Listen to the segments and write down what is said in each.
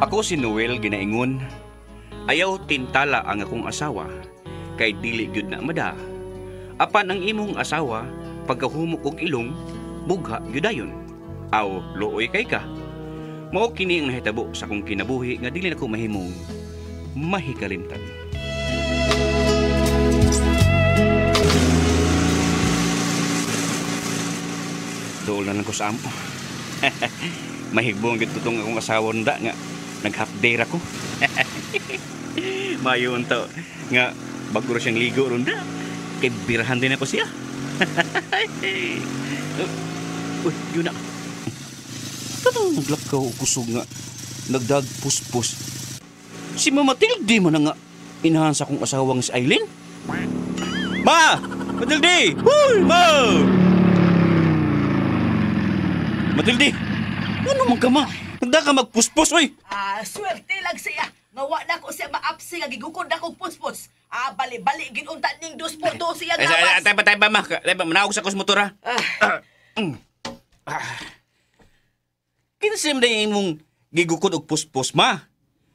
Ako si Noel ginaingon, ayaw tintala ang akong asawa, kay dili gyud na mada. Apan ang imong asawa, pagkahumok og ilong, bugha gyud dayon. Aw, luoy kay ka. Mao kini ang nahitabo sa akong kinabuhi nga dili nako mahimong mahikalimtan. Dool na lang ko sa amo. Mahigbong gyud tong akong asawa nda nga nag-half day ra ko. Mayon to nga bago ra siyang ligo ron da. Kay birahan din ako siya. Uy, yun na. Tanong naglakaw kusog nga nagdagpuspos. Si Mama Matilde man na nga inahan sa akong asawang si Aileen. Ma! Matilde! Uy, ma! Matilde! Ano man ka, ma? Nagda ka magpuspos, uy! Ah, swerte lang siya. Nga wa na ko siya maapsi nga gigukod na kong puspos. Ah, bali-bali ginunta ning 2x2 siya gawas. Tay ba, ma? Tay ba, manaog sa kos motor, ha? Kinsa man day imong gigukod og puspos, ma?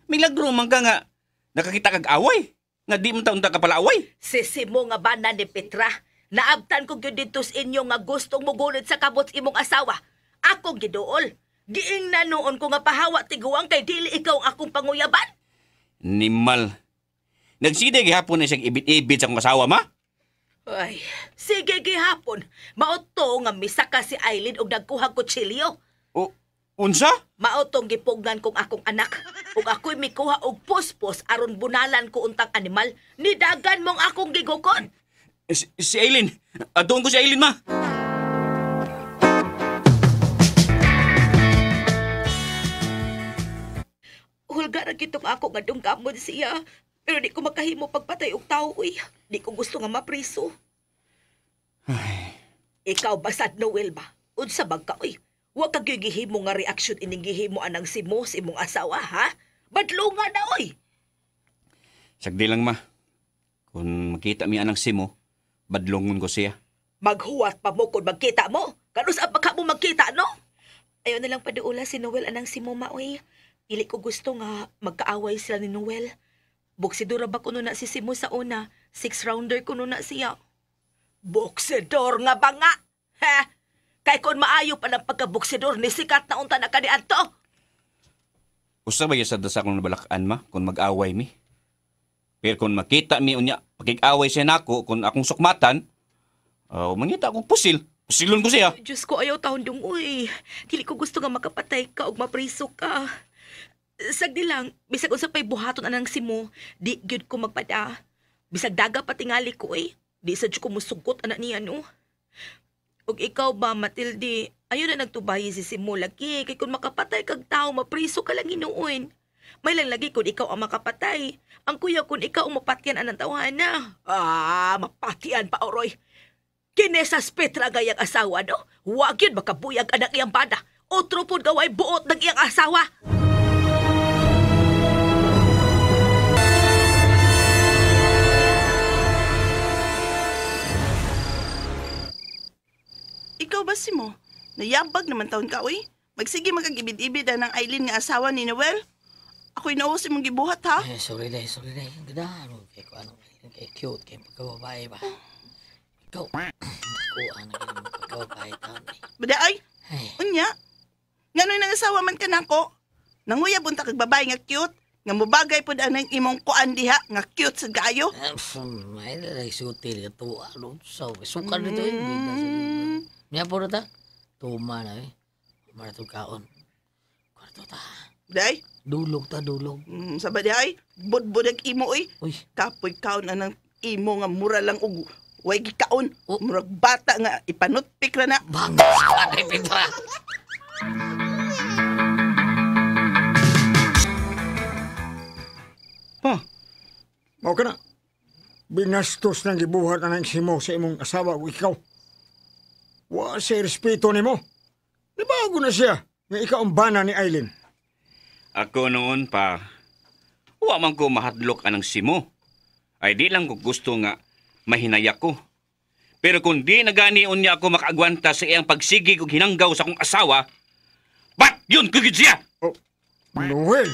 Milagro man ka nga nakakita kag away. Nga di man taon ta ka palaaway. Sisi mo nga bana ni Petra. Naabtan ko gyud didto sa inyo nga gustong mogunit sa kabot imong asawa. Akong giduol. Giingnan noon ko nga pahawa tiguang kay dili ikaw ang akong panguyaban. Nimal. Nagsige gihapon na siyang ibit-ibit sa akong asawa, ma? Ay, sige gihapon. Mao to nga misaka si Aileen og nagkuha kutsilyo. O, unsa? Mao tong gipugnan kong akong anak. Ug ako'y mikuha og puspos aron bunalan ko untang animal. Nidagan mong akong gigukon. Si Aileen. Adoon ko si Aileen, ma. Hulga ra kitong ako nga dunggamon siya. Pero di ko makahimo pagpatay og tawo, uy. Di ko gusto nga mapriso. Ay. Ikaw basad Noel ba? Unsa bag ka, uy? Wa ka gyud gihimo nga reaksyon ining gihimo anang si Mo sa imong asawa, ha? Badlunga na, uy. Sagdi lang, ma. Kung makita mi anang si Mo, badlongon ko siya. Maghuwat pa mo kung magkita mo. Kanus ang pagka mo magkita, no? Ayaw na lang paduula si Noel anang si Mo, ma, uy. Dili ko gusto nga magkaaway sila ni Noel. Boksidora ba kuno na si Simo sa una? 6-rounder kuno na siya. Boksidor nga ba nga? Ha? Kay kung maayo pa ng pagkaboksidor ni sikat na unta na kaniadto. Usa ba sa dasa kong nabalakaan, ma, kung mag-away mi? Pero kung makita mi unya, pakig-away siya nako, kung akong sukmatan, mangita akong pusil. Pusilon ko siya. Diyos ko, ayaw taon dong, uy. Dili ko gusto nga makapatay ka o mapriso ka. Sagdi lang, bisag unsa pa'y buhaton anang simo, di gyud ko magpada. Bisag daga patingali ko, eh. Di sa ko musugot anak niya, no? Og ikaw ba, Matilde, ayaw na nagtubayi si Simo lagi. Kay kung makapatay kag tao, mapriso ka lang hinuon. May lang lagi kung ikaw ang makapatay. Ang kuya kung ikaw ang mapatyan anang tawhana. Ah, mapatyan pa, Oroy. Kinesas Petra gayang asawa, no? Wag yun makabuyag anak iyang bana. Otro pod gaway buot ng iyang asawa. Ikaw ba, Simo? Nayabag naman taon ka, uy. Magsige magkagibid-ibid ang Aileen nga asawa ni Noel. Ako'y nauos imong gibuhat, ha? Eh, sorry day, sorry day. Ganda, ano, kay ko, ano, kay cute, kay pagkababae ba? Ikaw, nakuha na kayo pagkababae taon, eh. Bada, ay, unya. Ngano'y nang asawa man ka nako? Nanguyab unta kag babae nga cute, nga mubagay pod anang imong kuan diha, nga cute sa gayo. May lalay sutil, ito, ano, so, suka nito, eh. Niya po na ta? Tuma na, eh. Tuma na itong kaon. Kwarto ta. Day? Dulog ta, dulog. Saba day, budbudag imo, eh. Uy. Kapoy kaon anang imo nga mura lang og way gikaon. Oh. Murag bata nga ipanutpik ra na. Bangos ka ni Petra. Pa. Mao ka na. Binastos nang gibuhat anang simo sa imong asawa o ikaw. Wa siya respeto nimo. Nibago na siya nga ikaw ang bana ni Aileen. Ako noon pa, wa man ko mahadlok anang simo. Ay di lang ko gusto nga mahinaya ko. Pero kung di nagani unya ako makaagwanta sa iyang pagsigig og hinanggaw sa akong asawa, bat yun kugid siya! Oh, Noel!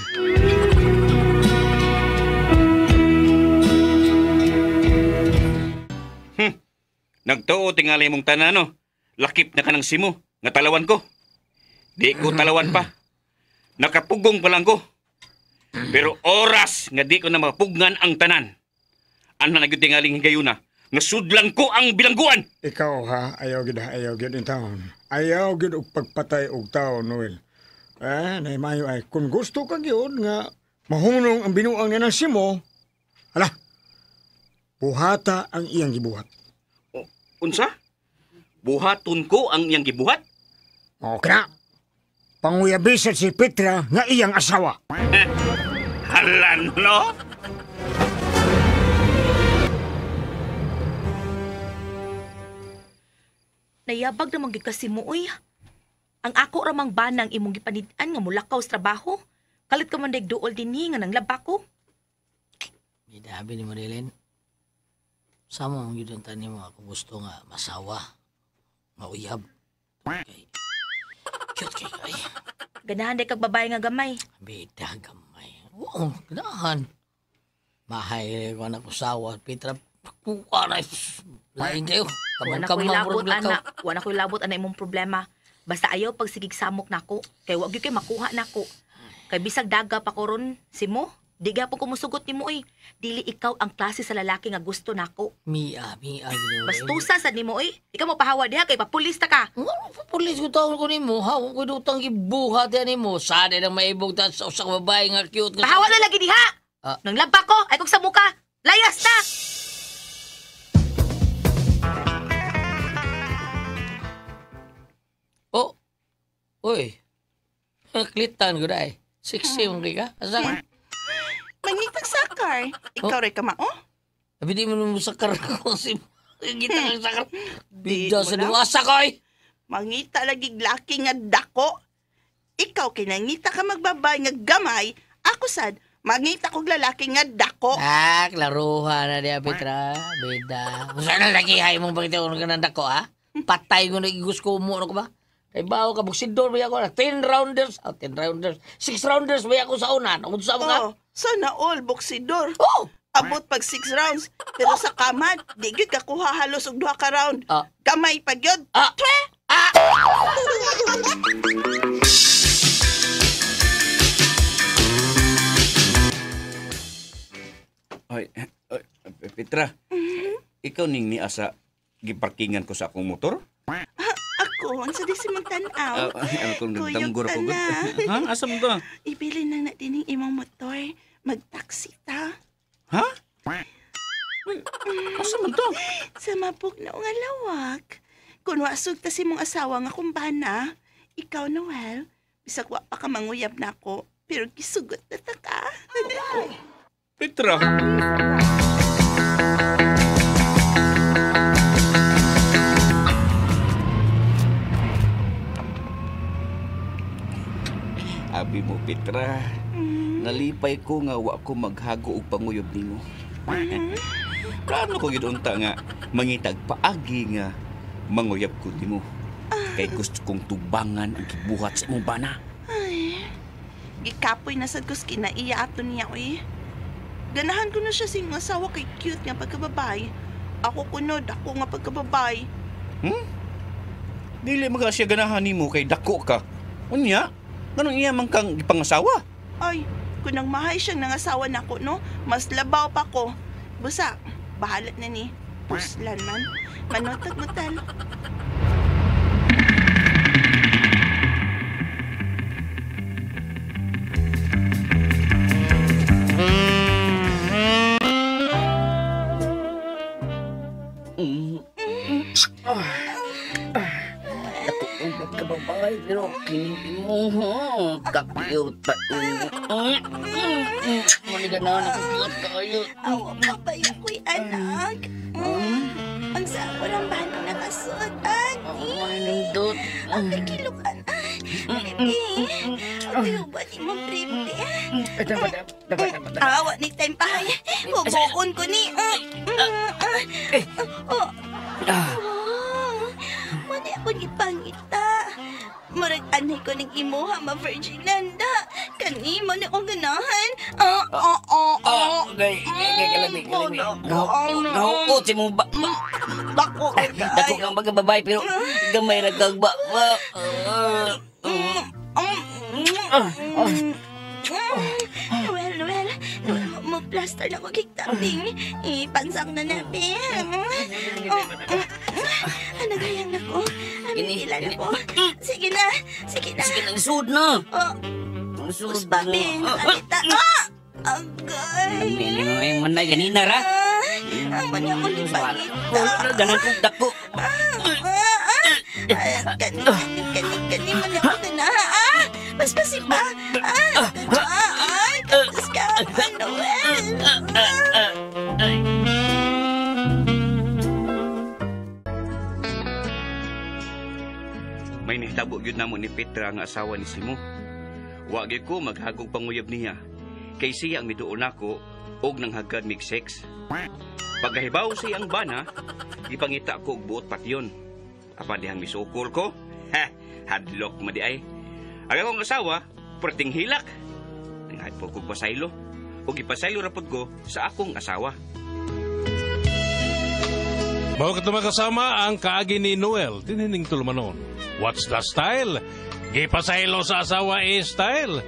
Nagtuo tingali mong tanan, no? Lakip na ka ng simo, nga talawan ko. Di ko talawan pa. Nakapugong pa lang ko. Pero oras nga di ko na mapugnan ang tanan. Ano na gyud tingaling higayuna? Nga sudlan ko ang bilangguan. Ikaw ha, ayaw gid ha, ayaw gid in taon. Ayaw gid og pagpatay og tao, Noel. Eh, naimayo ay kung gusto ka gyud nga mahunong ang binuang niya ng simo, hala, buhata ang iyang gibuhat. O, unsa? Buhaton ko ang iyang gibuhat? Okay na. Panguyabisan si Petra nga iyang asawa. Halan, no? Nayabag naman gyud kasi mo, uy. Ang ako ramang banang imong gipanid-an nga mulakaw sa trabaho. Kalit ka man daig duol dinhi nga nanglaba ko. Midabi ni Marilyn. Sama mong yun ang tanim mo ako gusto nga masawa, mauyab. Kay, cute kay kay. Ganahan day kag babae nga gamay. Bida gamay. Oo, ganahan. Mahay ko anak usawa, Petra. Kuha lain kayo. Wala ko'y labot, anak. Wala ko'y labot, anak imong problema. Basta ayaw pagsigig samok nako. Kay wag gyud kay makuha nako. Kay bisag daga pa ko ron, simo, di gyapon ko musugot nimo oy. Dili ikaw ang klase sa lalaki nga gusto nako. Mia. Bastusa sad nimo oy. Ikaw mo pahawa diha kay papulis ta ka. Ngano papulis ko taon ko nimo? Hawa ko dutang gibuhat yan nimo. Sana nang maibog ta sa usa ka babae nga cute nga. Pahawa na lagi diha. Nang laba ko ay kog sa muka. Layas na. Oh. Uy. Klitan ko dai. Sexy mong ka. Asa ka? Mangitag sakar. Ikaw rin ka mao? Abi di mo nung sakar ko si ngita kang sakar. Bidya sa duwasa ko eh. Mangita lagi laki nga dako. Ikaw kinangita ka magbabay nga gamay. Ako sad, mangita kog lalaki nga dako. Ah, klaruha na diya, Petra. Bida. Sana lagi hay mong pagkita ko ng dako, ha? Patay ko na igus ko mo, ano ko ba? Kay bawo ka, buksidor ba ako na? 10 rounders. Oh, 10 rounders. 6 rounders ba ako sa una? Kung sa mga? Oh, sana all, buksidor. Oh! Abot pag 6 rounds. Pero sa kamad, di gyud ka kuha halos og 2 ka round. Kamay pa gyud. Twe! Ay, Petra, ikaw ning niasa giparkingan ko sa akong motor? Ako, ang sa di si mong tan-aw. Ano kung nagdanggor ako? Ha? Asa mo to? Ibili na na din ang imong motor. Mag-taxi ta. Ha? Asa man to? Sa mabugnaw nga lawak. Kung wasog ta si mong asawa nga kumbana, ikaw, Noel, bisag wa pa ka manguyab na ako, pero gisugot na ta ka. Petra! Abi mo, Petra. Nalipay ko nga wa ko maghago og panguyob nimo. Plano ko gyud unta nga mangitag paagi nga manguyab ko nimo. Kay gusto kong tubangan ang gibuhat sa imong bana. Ay, gikapoy na sad ko sa kinaiya ato niya, oy. Ganahan ko na siya sa imong asawa kay cute nga pagkababay. Ako kunod, ako nga pagkababay. Dili mga siya ganahan nimo kay dako ka. Unya, ganun iya man kang ipangasawa. Ay, kung nang mahay siyang nangasawa nako, no? Mas labaw pa ko. Busa, bahala na ni. Puslan man. Manotag mutal. Kababay, pero kining mo, kakiyot pa. Maniga na, nakakiyot kayo. Awa pa ba yung kuy anak? Ang sako ng bana nakasuot, ani. Manindot. Ang kakilukan. Baby, ang ba ni mong baby? Awa ni time pa. Bubukon ko ni. Oh, Wow! Muna akong ipangita. Murag anay ko ng imuha, ma Virginanda. Kani mo na akong ganahan. Ah, ah, ah, ah. Gay, gay, gay, kalami, kalami. Ano? Nahuot si mong ba... Dako, Dako kang pagkababae, pero gamay ra kag ba... Noel, Noel, Noel, mo plaster na ko kiktapping. Ipansang na nabi. Ano gayang na ko? Ano Gini, pila na gini. ko? Sige na, sige na. Sige, nagsud na. Oh, Nagsud uspa, na. Ben. Alita. Ah! Agay. Hindi mo may manay ganina ra. Ah, ang mani ako ni Pangita. Ganan kong dako. Ah, ah, ah. Ah, Kani, kani, kani, kani, mani ako na. Ah, paspasi pa. Ah, ah, ah, tapos ka, Manuel. Ah. May nahitabo gyud namo ni Petra nga asawa ni Simo. Wa gyud ko maghagog panguyab niya. Kay siya ang miduon nako og nanghagad mig sex. Pagkahibaw siya ang bana, gipangita ko og buot patyon. Apan dihang misukol ko, ha, hadlok madi ay. Ang akong asawa, perting hilak. Nanghay po kog pasaylo. Ug gipasaylo ra pod ko sa akong asawa. Mao kato makasama ang kaagi ni Noel, tinining tulumanon. What's the style? Gipasaylo sa asawa is style.